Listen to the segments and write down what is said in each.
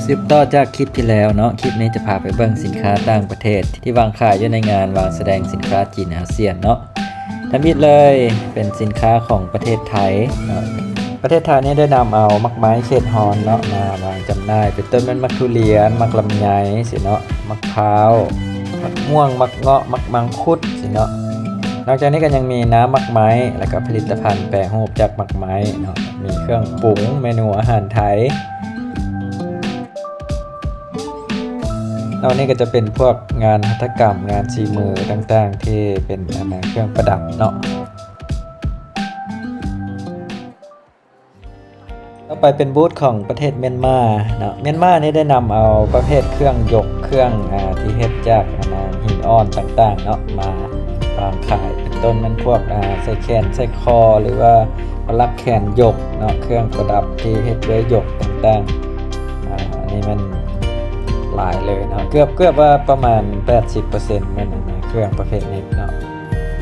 ສືບຕໍ່ຈາກຄລິບທີ່ແລ້ວເນາະ, ຄລິບນີ້ຈະພາໄປເບິ່ງສິນຄ້າຕ່າງປະເທດທີ່ວາງຂາຍຢູ່ໃນງານວາງສະແດງສິນຄ້າຈີນອາຊຽນເນາະ. ທຳອິດເລີຍເປັນສິນຄ້າຂອງປະເທດໄທເນາະ. ປະເທດໄທນີ້ໄດ້ນຳເອົາໝາກໄມ້ເຂດຮ້ອນເນາະ ມາວາງຈຳໜ່າຍ, ເປັນຕົ້ນແມ່ນໝາກທຸລຽນ, ໝາກລຳໄຍຊີ້ເນາະ, ໝາກພ້າວ, ໝາກມ່ວງ, ໝາກເງາະ, ໝາກມັງຄຸດຊີ້ເນາະ. ນອກຈາກນີ້ກໍຍັງມີນ້ຳໝາກໄມ້ ແລ້ວກໍຜະລິດຕະພັນແປຮູບຈາກໝາກໄມ້ເນາະ, ມີເຄື່ອງປຸງເມນູອາຫານໄທ. ນອກນີ້ກໍຈະເປັນພວກງານຫັດຖະກຳ, ງານສີມືຕ່າງໆ ທີ່ເປັນ ອັນນາ ເຄື່ອງປະດັບເນາະ. ຕໍ່ໄປເປັນບູດຂອງປະເທດມຽນມາເນາະ. ມຽນມານີ້ໄດ້ນຳເອົາປະເພດເຄື່ອງຍົກ, ເຄື່ອງ ອາ ທີ່ເຮັດຈາກ ອັນນາ ຫີນອ່ອນຕ່າງໆເນາະ ມາວາງຂາຍ, ເປັນຕົ້ນແມ່ນພວກ ອາ ສາຍແຂນ, ສາຍຄໍ ຫຼືວ່າປະຫຼັກແຂນຍົກເນາະ, ເຄື່ອງປະດັບທີ່ເຮັດດ້ວຍຍົກຕ່າງໆ. ອາ ອັນນີ້ແມ່ນຫຼາຍເລີຍເນາະ, ເກືອບ, ເກືອບວ່າປະມານແປດສິບເປີເຊັນແມ່ນ ອັນນາ ເຄື່ອງປະເພດນີ້ເນາະ.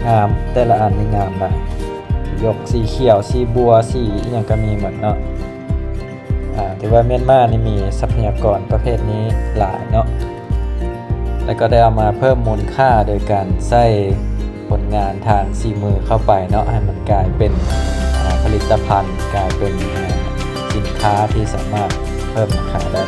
ງາມ, ແຕ່ລະອັນນີ້ງາມຫຼາຍ, ຍົກສີຂຽວ, ສີບົວ, ສີອີ່ຫຍັງກໍມີໝົດເນາະ. ອາ ຖືວ່າມຽນມານີ້ມີຊັບພະຍາກອນປະເພດນີ້ຫຼາຍເນາະ, ແລ້ວກໍໄດ້ເອົາມາເພີ່ມມູນຄ່າໂດຍການໃສ່ຜົນງານທາງສີມືເຂົ້າໄປເນາະ, ໃຫ້ມັນກາຍເປັນ ອາ ຜະລິດຕະພັນ, ກາຍເປັນ ອາ ສິນຄ້າທີ່ສາມາດເພີ່ມລາຄາໄດ້.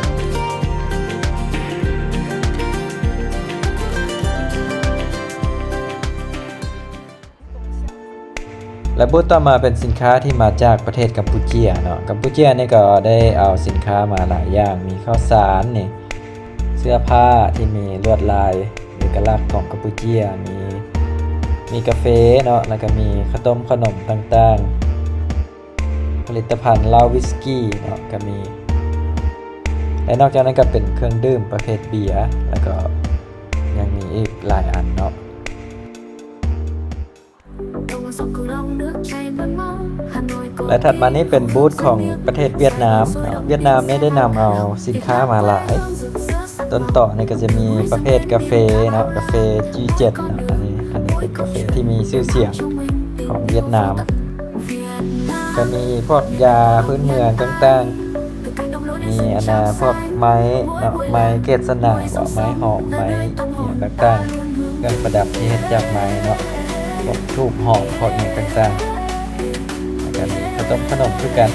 ແລະ ບູດຕໍ່ມາເປັນສິນຄ້າທີ່ມາຈາກປະເທດກຳປູເຈຍເນາະ. ກຳປູເຈຍນີ້ກໍໄດ້ເອົາສິນຄ້າມາຫຼາຍຢ່າງ, ມີເຂົ້າສານນີ້, ເສື້ອຜ້າທີ່ມີລວດລາຍເອກະລັກຂອງກຳປູເຈຍ, ມີ, ມີກາເຟເນາະ, ແລ້ວກໍມີເຂົ້າຕົ້ມເຂົ້າໜົມຕ່າງໆ, ຜະລິດຕະພັນເຫຼົ້າ, ວິສກີເນາະ ກໍມີ. ແລະ ນອກຈາກນັ້ນກໍເປັນເຄື່ອງດື່ມປະເພດເບຍ, ແລ້ວກໍຍັງມີອີກຫຼາຍອັນເນາະ. ແລະ ຖັດມານີ້ເປັນບູດຂອງປະເທດຫວຽດນາມເນາະ. ຫວຽດນາມນີ້ໄດ້ນຳເອົາສິນຄ້າມາຫຼາຍ, ຕົ້ນຕໍນີ້ກໍຈະມີປະເພດກາເຟເນາະ, ກາເຟຈີເຈັດເນາະ, ອັນນີ້, ອັນນີ້ເປັນກາເຟທີ່ມີຊື່ສຽງຂອງຫວຽດນາມ. ກໍມີພວກຢາພື້ນເມືອງຕ່າງໆ, ມີອັນນາພວກໄມ້ເນາະ, ໄມ້ເກດສະໜາບໍ, ໄມ້ຫອມ, ໄມ້ອີ່ຫຍັງຕ່າງໆ, ເຄື່ອງປະດັບທີ່ເຮັດຈາກໄມ້ເນາະ, ພວກທູບຫອມ, ພວກຫຍັງຕ່າງໆ, ແລ້ວກໍມີເຂົ້າຕົ້ມເຂົ້າໜົມຄືກັນ.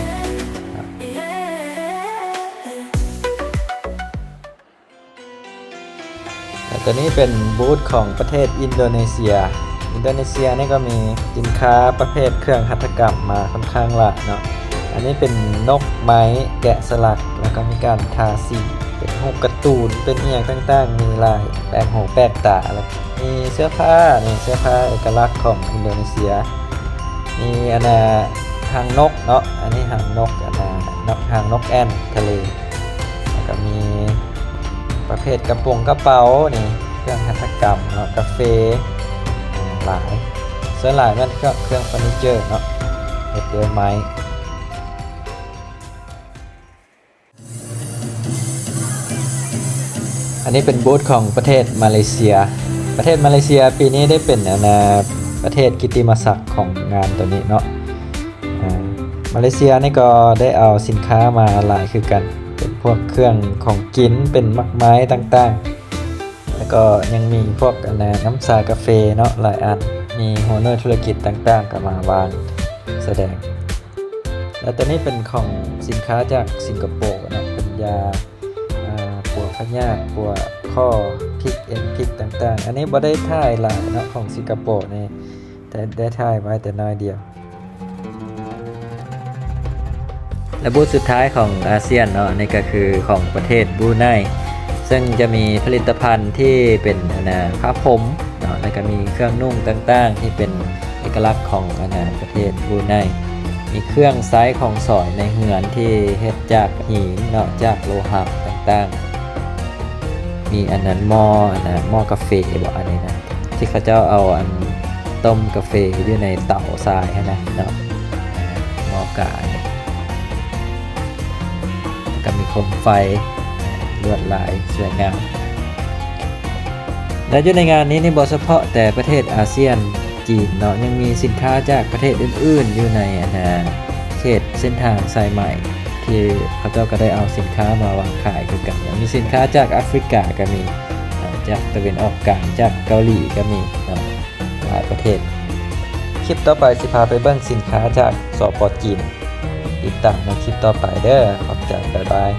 ແລະ ຕົວນີ້ເປັນບູດຂອງປະເທດອິນໂດເນເຊຍ. ອິນໂດເນເຊຍນີ້ກໍມີສິນຄ້າປະເພດເຄື່ອງຫັດຖະກຳມາຄ່ອນຂ້າງຫຼາຍເນາະ. ອັນນີ້ເປັນນົກໄມ້ແກະສະຫຼັກ ແລ້ວກໍມີການທາສີເປັນຮູບກາຕູນ ເປັນອີ່ຫຍັງຕ່າງໆ ມີຫຼາຍ ແປກຫູແປກຕາ. ແລ້ວມີເສື້ອຜ້ານີ້, ເສື້ອຜ້າເອກະລັກຂອງອິນໂດເນເຊຍ. ມີອັນນາຫາງນົກເນາະ, ອັນນີ້ຫາງນົກ, ອັນນາ ຫາງນົກແອ່ນທະເລ. ແລ້ວກໍມີປະເພດກະໂປງກະເປົານີ້, ເຄື່ອງຫັດຖະກຳເນາະ, ກາເຟ ຫຼາຍ. ສ່ວນຫຼາຍແມ່ນເຄື່ອງ, ເຄື່ອງເຟີນີເຈີເນາະ, ເຮັດດ້ວຍໄມ້. ອັນນີ້ເປັນບູດຂອງປະເທດມາເລເຊຍ. ປະເທດມາເລເຊຍປີນີ້ໄດ້ເປັນ ອັນນາ ປະເທດກິດຕິມະສັກຂອງງານໂຕນີ້ເນາະ. ອາ ມາເລເຊຍນີ້ກໍໄດ້ເອົາສິນຄ້າມາຫຼາຍຄືກັນ, ເປັນພວກເຄື່ອງຂອງກິນ, ເປັນໝາກໄມ້ຕ່າງໆ, ແລ້ວກໍຍັງມີພວກ ອັນນາ ນ້ຳຊາກາເຟເນາະ ຫຼາຍອັນ, ມີຫົວໜ່ວຍທຸລະກິດຕ່າງໆ ກໍມາວາງສະແດງ. ແລ້ວໂຕນີ້ເປັນຂອງສິນຄ້າຈາກສິງກະໂປເນາະ, ເປັນຢາ ອາ ປົວພະຍາດ, ປົວຂໍ້, ພິກເອັນພິກຕ່າງໆ. ອັນນີ້ບໍ່ໄດ້ຖ່າຍຫຼາຍເນາະ, ຂອງສິງກະໂປນີ້ ແຕ່ໄດ້ຖ່າຍໄວ້ແຕ່ໜ້ອຍດຽວ. ແລະ ບູດສຸດທ້າຍຂອງອາຊຽນເນາະ, ອັນນີ້ກໍຄືຂອງປະເທດບຣູໄນ, ເຊິ່ງຈະມີຜະລິດຕະພັນທີ່ເປັນ ອັນນາ ຜ້າພົມເນາະ, ແລ້ວກໍມີເຄື່ອງນຸ່ງຕ່າງໆ ທີ່ເປັນເອກະລັກຂອງ ອັນນາ ປະເທດບຣູໄນ, ມີເຄື່ອງໃຊ້ຂອງສອຍໃນເຮືອນທີ່ເຮັດຈາກຫີນເນາະ, ຈາກໂລຫະຕ່າງໆ, ມີອັນນັ້ນ ໝໍ້ ອັນນາ ໝໍ້ກາເຟບໍ ອັນນີ້ນະ ທີ່ເຂົາເຈົ້າເອົາອັນຕົ້ມກາເຟຢູ່ໃນເຕົາຊາຍຫັ້ນນະເນາະ, ໝໍ້ກາ ແລ້ວກໍມີໂຄມໄຟ ລວດລາຍສວຍງາມ. ແລະ ຢູ່ໃນງານນີ້ນີ້ບໍ່ສະເພາະແຕ່ປະເທດອາຊຽນ ຈີນເນາະ, ຍັງມີສິນຄ້າຈາກປະເທດອື່ນໆ ຢູ່ໃນ ອັນນາ ເຂດເສັ້ນທາງສາຍໄໝ T ທີ່ເຂົາເຈົ້າກໍໄດ້ເອົາສິນຄ້າມາວາງຂາຍຄືກັນເນາະ. ມີສິນຄ້າຈາກອາຟຣິກາກໍມີເນາະ, ຈາກຕາເວັນອອກກາງ, ຈາກເກົາຫຼີກໍມີເນາະ, ຫຼາຍປະເທດ. ຄລິບຕໍ່ໄປຊິພາໄປເບິ່ງສິນຄ້າຈາກ ສປ ຈີນ. ຕິດຕາມໃນຄລິບຕໍ່ໄປເດີ້. ຂອບໃຈ. ບາຍບາຍ.